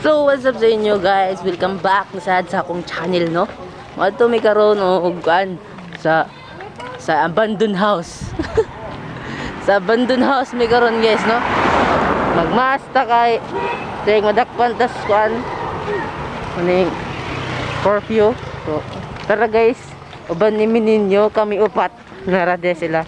So what's up sa inyo, guys? Welcome back na sad sa akong channel, no? Madto mi karon og kuan sa abandoned house. Sa abandoned house mi karon, guys, no? Magmasta kay kay madakpan tas kuan maning curfew. So tara guys, uban ni ninyo kami upat. Nara de sila.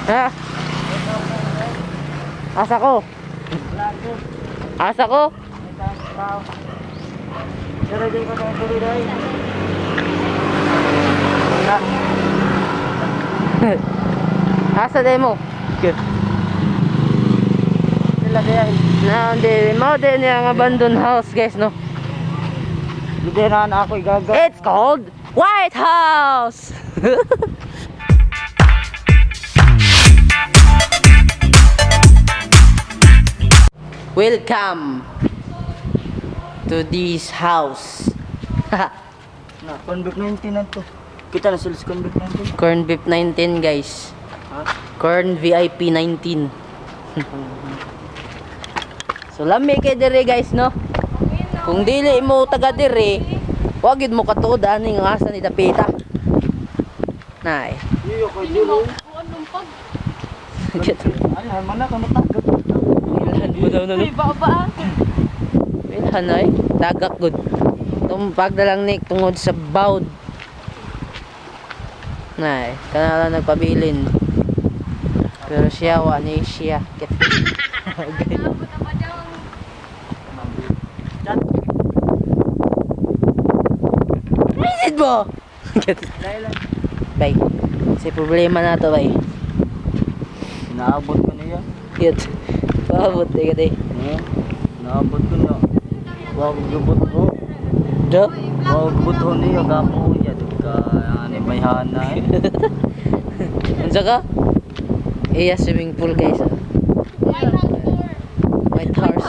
Ha? Asa ko? Asa ko? Asa demo? Sila kaya Na, hindi. Mao din yung abandoned house, guys, no? Hindi na ako igaga. It's called White House! Welcome to this house. Na, Convict 19 na to. Kita na sila sa Convict 19. Corn VIP 19, guys. Ha? Corn VIP 19. So lami kay dire, guys, no? Kung dili mo taga dire, wag gid mo katuod ani nga asa ni dapita. Nay. Iyo ko dilo. Ay, man na ka matagat. Ilhan mo daw na, no? Ilhan ay tagak gud. Tumpag na lang ni tungod sa bawd. Nay, kana lang nagpabilin. Pero siya wa ni siya. Okay. Visit mo! Bay. Sa problema na to, bay. Naabot ko niya. Cute. Paabot, di ka day. Eh, naabot ko niya. Wa ko gubot ko. Do? Wa ko gubot ko niya gapo niya ka ani may hanay. Unsa ka? Iya, swimming pool, guys, ah. White House.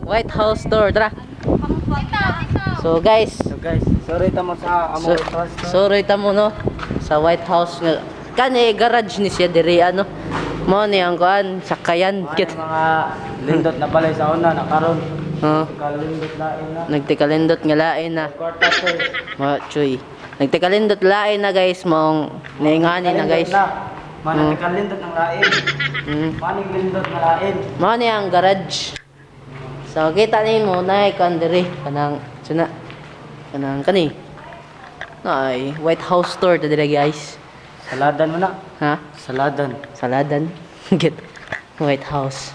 White House tour. Tara. So guys, So guys, sorry tamo sa amo so, sorry tamo, no, sa White House nga kani garage ni siya diri, ano. Mo ni ang kuan sakayan. Mga mga lindot na balay sa una na karon. Oh, Kalindot lain na. Nagtikalindot nga lain na. Kwarta sir. Ma chuy. Nagtikalindot lain na, guys, mong niingani na, guys. Mana kalindot ng lain. Maning lindot na lain. Mao ni ang garage. So kita nimo na kan diri kanang suna kanang kani. Ay, White House store ta diri, guys. Saladan mo na. Ha? Saladan. Saladan. Get White House.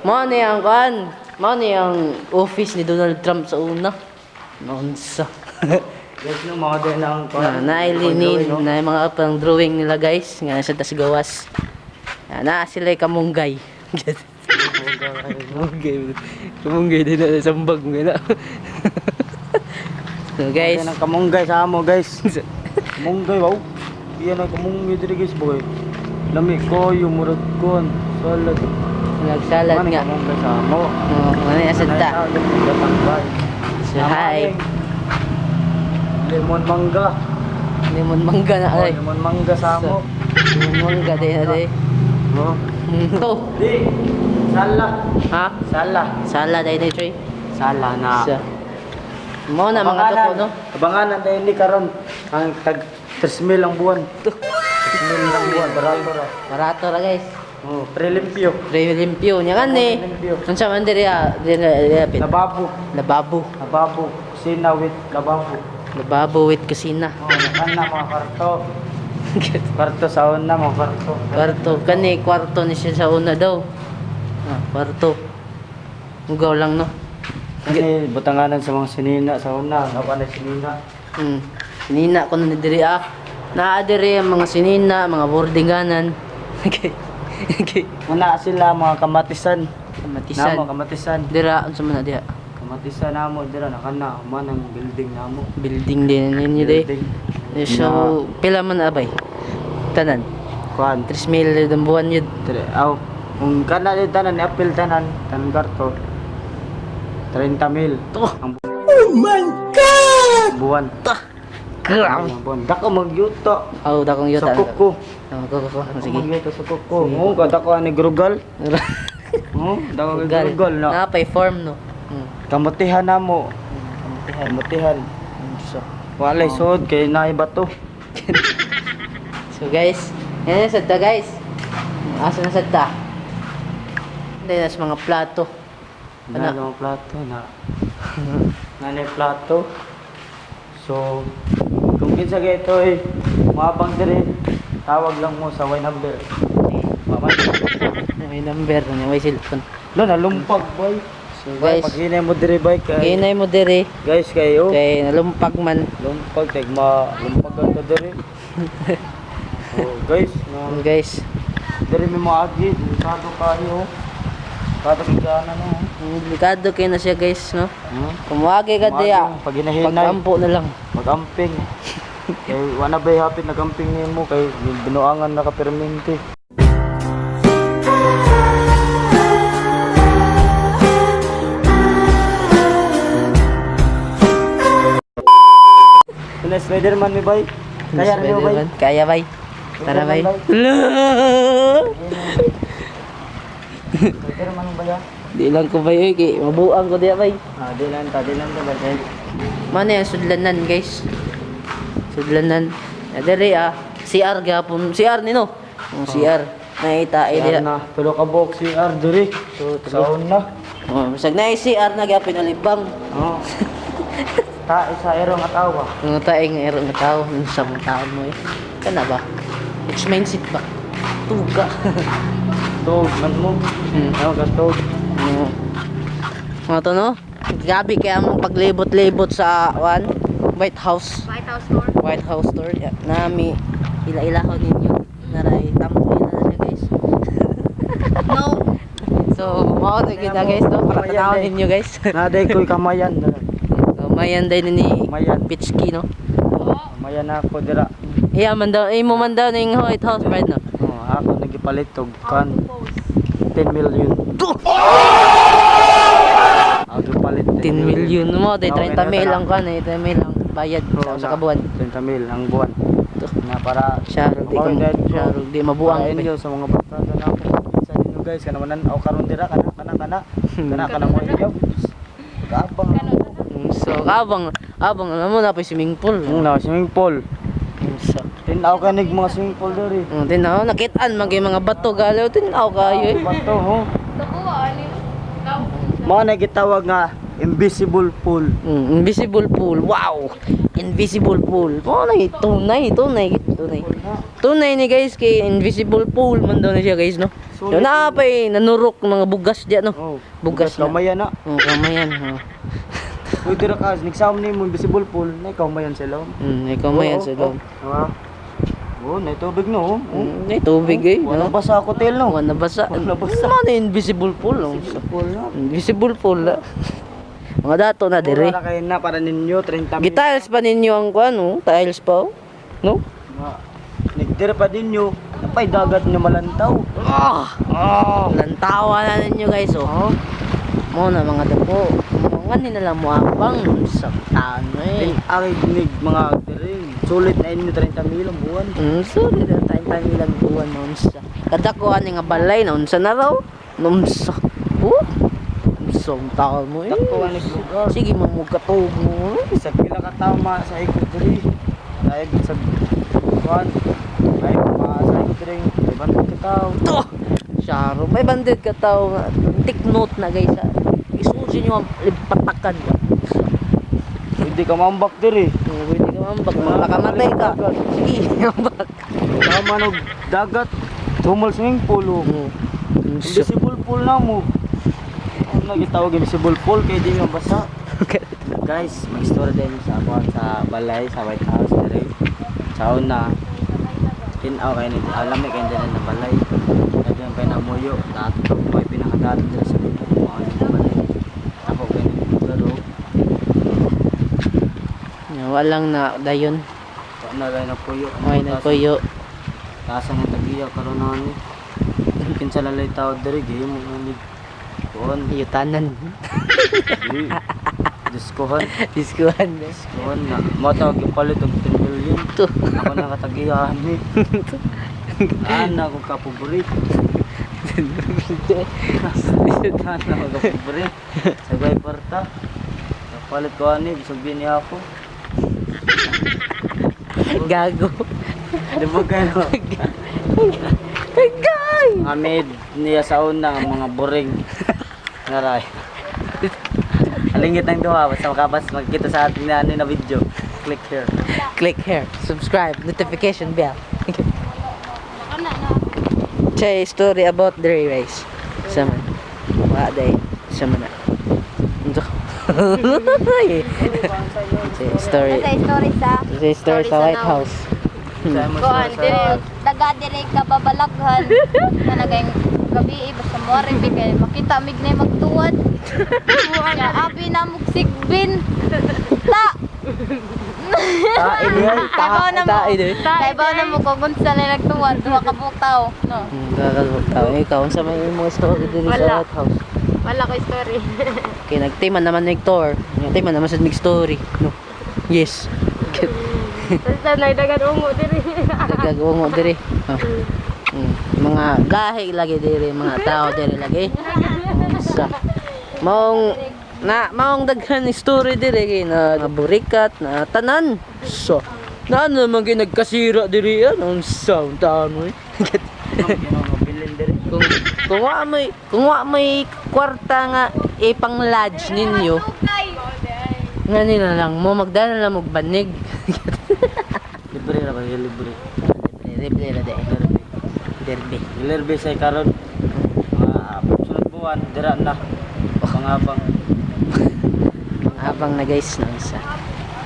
Mao ni ang kan. Mao ni ang office ni Donald Trump sa una. Nonsa. Guys, no, mga din ang Na nailinin na yung mga pang drawing nila, guys, nga sa tas gawas. Na, na sila kamunggay. Get. Kamunggay. Kamunggay din na sambag mo na. So guys, Yan ang kamunggay sa amo, guys. Kamunggay, wow. Yan ang kamunggay diri, guys, boy. Lami ko yung murag kon. Salad. Nagsalad Man, nga. kamunggay sa amo. Oh, ano yung asenta? So hi. Lemon mangga. Lemon mangga na Oh, ay. lemon mangga sa amo. Lemon mangga din na day. Oh. Oh. Di. Sala. Ha? Sala. Sala day day Troy. Sala na. Sa mo na mga tuko, no. Abanganan tayo ni karon. Ang tag 3,000 ang buwan. 3,000 ang buwan, barato ra. Barato ra, guys. Oh, prelimpyo. Pre limpyo nya kan eh. Limpyo. Unsa man diri ah, diri diri Lababo. Lababo. Lababo. Kusina with lababo. Lababo with kusina. Oh, nakan na mga kwarto. Kwarto sa una mga kwarto. Kwarto kani kwarto ni siya sa una daw. Ah, kwarto. Mugaw lang, no. Kani butanganan sa mga sinina sa una, nakuha na sinina. Sinina ko na ni diri ah. Naa diri ang mga sinina, mga boardinganan. Okay. Okay. Una sila mga kamatisan. Kamatisan. Namo kamatisan. Dira unsa man na diha? Kamatisan namo dira nakan na man ang building namo. Building din ninyo day. Building. So, pila man abay? Tanan. Kuan. 3,000 ang buwan yun. Tre, aw. Kung kana di tanan ni apil tanan, tanan kwarto. 30 mil. To. Ang Oh my God! Buwan. Ta. Grabe. Ang buwan. Dako magyuto. Oh, dakong yuta. Sa kuko. Oh, kuko ko. Sige. Magyuto sa kuko. Oo, kada ko ani grugal. Oh, dako Rugal. rugal na. Napay form no. Kamutihan na mo. Kamutihan. Kamutihan. So, Walay suod kay naay bato. so guys, yan na sadta guys. Asa na sadta? Hindi na sa mga plato. Na Ano? mga plato na. Nanay plato. So, kung kinsa kay ito eh, mabang diri, tawag lang mo sa Y number. Mamay. May number, may cellphone. Lo nalumpag boy. So guys, Pag hinay mo diri boy kay ginay mo diri guys kayo. kay nalumpag man. Lumpag kay ma lumpag ka diri. Oh, guys, no, Yun, guys. diri mi moagi, delikado kayo. Kada bigana no. Delikado kayo na siya guys, no? Hmm? Kumuagi ka diya. Pag hinahinay. Pag-ampo na lang. Magamping. Kay wala ba'y hapit nagamping nimo kay binuangan na ka permente. Ano Spiderman mi bay? Kaya rin mo bay? Kaya bay. Tara bay. Spiderman ba ya? Di lang ko bay, oy, kay mabuang ko diya bay. Ah, di lang ta bay. Mana yung sudlanan guys. Sudlanan. Na diri ah, CR gyapon. CR nino. Ang CR. Naita ay CR diha. na, tulo ka buok CR diri. So, tulo. Saon na. Oh, bisag na CR na gyapon alibang. Oh. Ta isa ero nga tawa. Mga tae nga ero nga tao, sa mga tao mo eh. Kana ba? It's mindset ba? Tuga. Tog man mo. Ano ka tog? Oo. Mga to no? Grabe kaya mong paglibot-libot sa one, White House. White House store. White House tour. Yeah. Nami ila-ilahon ninyo. Naray tampo na siya guys. No. So, mao na gid na, guys no. Para tanawon ninyo guys. Naday ko'y kamayan. So, mayan day ni Kamayan. Pitchki no. Kamayan na ako dira. Iya man daw, imo man daw ning White House right no. Oh, ako nagipalit og How kan to post. 10 million. Ako gipalit 10 million mo, day Okay, 30 mil na, ang kan, eh, 30 mil ang bayad Oo, sa kabuan. 30 mil ang buwan. To. Na para Siya di ka Okay, dahil ko. siya di mabuang Para pa. inyo sa mga barkada na ako. Sa inyo guys, kana manan aw karon dira kana kana kana. Kana kana mo inyo. Kaabang. So, abang abang alam mo na pa swimming pool. Ang na swimming pool. So, Tinaw ka nig mga swimming pool diri. tinaw nakitaan man kay mga bato galaw tinaw kayo eh. Bato ho. Nakuha, ano yun? Tao. Mao na gitawag nga invisible pool. Invisible pool. Wow. Invisible pool. Mo na tunay, tunay, tunay. Tunay ni guys kay invisible pool man daw na siya guys no. So Sulit. naa pa eh, nanurok mga bugas diya no. Oh, Bugas na. kamayan na. Oh, kamayan. Oh. Uy, dira ka, nigsaom ni mo invisible pool, na ikaw mayan sila. Ikaw mayan sa loob. Oh, oh, na tubig no. Oh. May tubig eh. Wala No? basa ako tel no. Wala basa. Wala basa. Ano invisible pool? Oh. Invisible pool no. Invisible pool. Ah. Mga dato na dire. Wala kayo na para ninyo 30 mil. Gitiles pa ninyo ang kuan, oh. Tiles pa, oh. No? Nga. Nagdira pa ninyo, napay dagat nyo malantaw. Ah! Oh. Lantawa na ninyo guys, oh. Mo na mga dako. Mga ni na lang mo abang sa tano eh. Ang nig mga diri. Sulit na inyo 30 mil ang buwan. Sorry na tayo tayo ilang buwan na unsa. Kadako ani nga balay na unsa na raw? Unsa. Oh. Unsa ang tao mo eh. Dako ang lugar. Sige mo mo katog mo. Sa pila ka tama sa ikot diri. Dahil sa kuan. Ay ma sa ikot diri, 500 ka tao. To. Syaro, may bandit ka tao nga. Take note na guys. Ah. Isusi nyo ang patakan ba. Hindi ka mambak diri. Kung pwede ka mambak, makamatay ka. Sige, mambak. Tama nog dagat. Tumal swimming pool. Oh. Unsa. Invisible pool na mo. Ano gitawag invisible pool kay di mabasa. Guys, mag-story din sa ako sa balay sa White House dire. Sa una tinaw kay ni alam kay dili na balay. Kadto pa na muyo, dato may pinakadato diri sa dito mo ang balay. Ako kay ni lugar oh. Walang na dayon. Wa na lang na puyo. May nagpuyo. Taas ang tagiya karon na ni. Kinsa lalay tao diri gihimo mo ni kuan. Yutanan. Di. Diskuhan. Diskuhan. Diskuhan na. Mo tawag yung palit og 10 million. To. Ako na katagihan ni. Ana ko kapaborit. Ano, magapobre. Sagay parta. Kapalit ko ani, bisag niya ako. Gago. Libog kayo. Gay! Amid niya sa una ang mga boring. Ngaray. Alingit ang duha basta makabas magkita sa atin na ano na video. Click here. Click here. Subscribe. Notification bell. Baka na na. Chay, story about the race. Sama. Wa day. Sama na. Unsa ka? Chay, story. Sa story sa Chay, story sa White House. Kuan dire daga dire ka babalaghan. Kanagay gabi eh, basta mo rin kay makita mig na magtuwad. Ya abi na mug sigbin. Ta. Tae niya. Kaibaw na mo. Tae din. Kaibaw na mo kung unsa na nagtuwad duha ka buok tawo, no. Kakalbog tao. Ikaw, unsa may imong story diri sa Wala. White House? Wala ko story. Kay nagtima naman mig tour. Nagtima naman sa mig story. No. Yes. Basta nagdagan ungo diri. Nagagawa mo diri. Oh. Mga gahi lagi diri, mga tao diri lagi. Sa maong na maong daghan story diri kay na burikat na tanan. So, na ano naman kay nagkasira diri anong sound taon mo eh. Kung kung wa may kwarta nga ipang lodge ninyo, nga nila lang mo magdala lang og banig. Libre ra ba libre. Libre ra de. Derby. Libre sa karon. Mga sunod buwan dira na. Pangabang. Habang na guys no isa.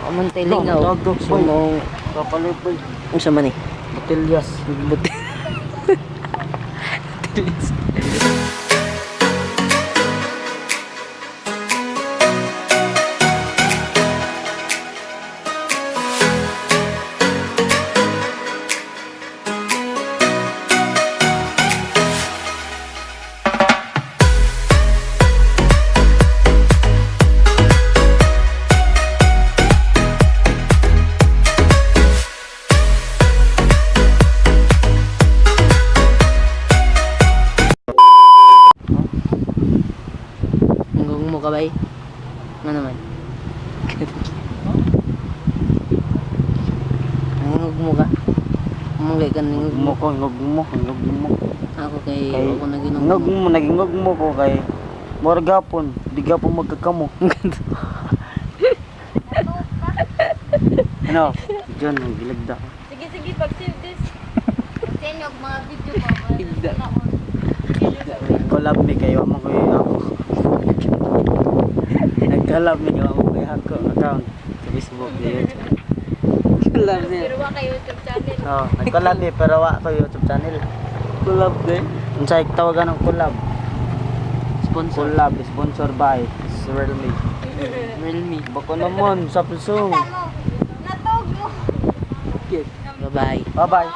Amontay lingaw. Dog, dog, So mo Kapalit boy. unsa man eh? Botellas. Buti. Ngung mo ka bay? Nga naman. Ngungog mo ka. Mungay ka ningog Mo mo. ko ngog mo, ngog mo. Ako kay Kay ako na ginong. Ngog mo naging ngog mo ko kay Mura gapon, di gapon magkakamo. Ano? John, gilagda. Sige sige pag save this. Sa inyo og mga video mo. Higda. Collab mi kayo mo koy ako. Nag-collab mi kayo mo koy ako account sa Facebook sa YouTube. Collab niya. Pero wa kay YouTube channel. Oh, nag-collab mi pero wa ko YouTube channel. Collab din. Unsay tawagan ng collab? Sponsor. Collab sponsor by Realme. Realme. Bako naman sa Samsung. Tamo. Natog mo. Bye-bye. Bye-bye.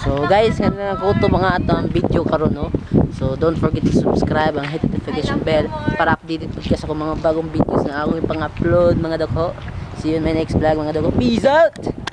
So guys, nga na ko to mga ato ang video karon no. So don't forget to subscribe ang hit notification bell para updated pud ka sa akong mga bagong videos na akong ipang-upload mga dako. See you in my next vlog mga dako. Peace out.